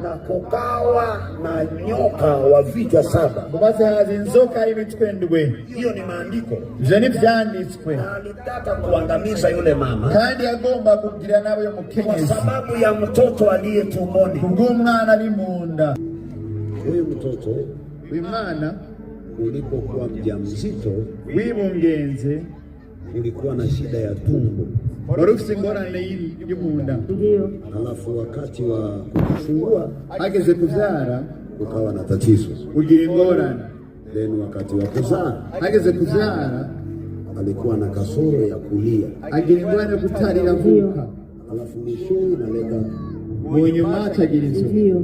Na kukawa na nyoka wa vichwa saba. Ngo maze haza inzoka y'imitwe ndwi. Hiyo ni maandiko. Ivyo ni vyanditswe. Na alitaka kuangamiza yule mama Kandi yagomba kugira nabi uyo kwa mukenyezi sababu ya mtoto aliye tumboni. Kubw'umwana ari mu nda. Huyu mtoto Uyu mwana ulipokuwa mjamzito wibungenze ulikuwa na shida ya tumbo, wari ufise ingorane yo mu nda. Ndio. Alafu wakati wa kujifungua Hageze kuvyara ukawa na tatizo. Ugira ingorane. Then wakati wa kuzaa Hageze kuvyara alikuwa na kasoro ya kulia, agira ingorane yo kutarira avuka. Alafu mwishowe inaleta Mu nyuma acagira inzoka. Ndio.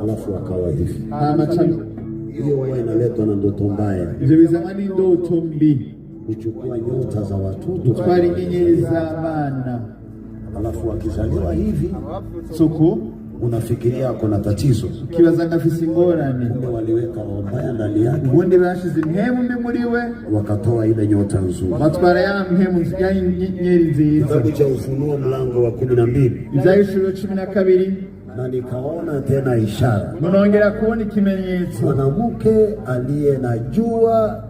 Alafu akawa hivi. Hama aca Hiyo huwa inaletwa na ndoto mbaya, ivyo bizanwa n'indoto mbi, kuchukua nyota za watoto, gutwara inyenyeri z'abana. Alafu wakizaliwa hivi Suku unafikiria kuna tatizo, ukibaza ngo afise ingorane, kumbe waliweka roho mbaya ndani yake, ubundi bashize impwemu mbi muri we, wakatoa ile nyota nzuri. Batwara ya mpwemu ya nyenyeri nziza. Kitabu cha Ufunuo mlango wa 12, Ivyahishuriwe 12, na nikaona tena ishara, munongera kubona ikimenyetso, mwanamke aliye na jua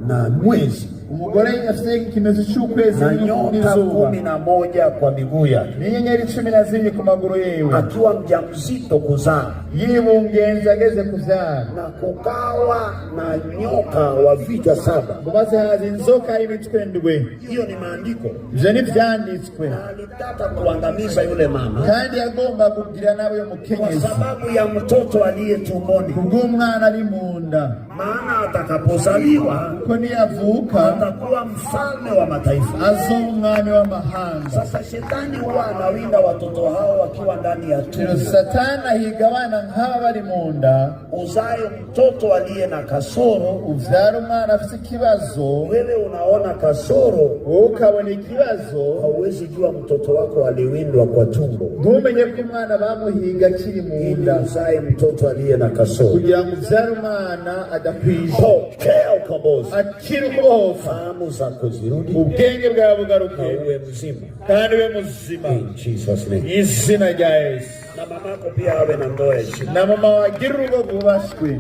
na mwezi umugore afise ikimenyetso c'ukwezi na nyota n'izuba 11 kwa miguu yake, n'inyenyeri 12 ku maguru yiwe, akiwa mjamzito kuzaa, yibungenze ageze kuvyara, na kukawa na nyoka wa vichwa saba. Ngo maze haza inzoka y'imitwe ndwi. Hiyo ni maandiko. Ivyo ni vyanditswe. Na alitaka kuangamiza yule mama Kandi yagomba kugira nabi uyo kwa mukenyezi sababu ya mtoto aliye tumboni, kubw'umwana ari mu nda, maana atakapozaliwa kuko niyavuka atakuwa mfalme wa mataifa. Azoba umwami w'amahanga. Sasa shetani huwa anawinda watoto hao wakiwa ndani ya Rero tumbo. Satani ahiga abana nk'aba bari mu nda. Uzae mtoto aliye na kasoro, Uvyara umwana afise ikibazo, wewe unaona kasoro, wowe ukabona ikibazo, hauwezi jua mtoto wako aliwindwa kwa tumbo, ntumenye ko umwana bamuhiga akiri mu ili nda, uzae mtoto aliye na kasoro. Kugira ngo uvyare umwana adakwije. Pokea ukombozi, Akira ukubohoka, fahamu zako zirudi ubwenge bwawe bugaruke, na uwe mzima. Kandi ube muzima. In Jesus name. Izina rya Yesu. Na mamako pia awe na ndoa ya heshima. Na mama wagira urugo rwubashywe.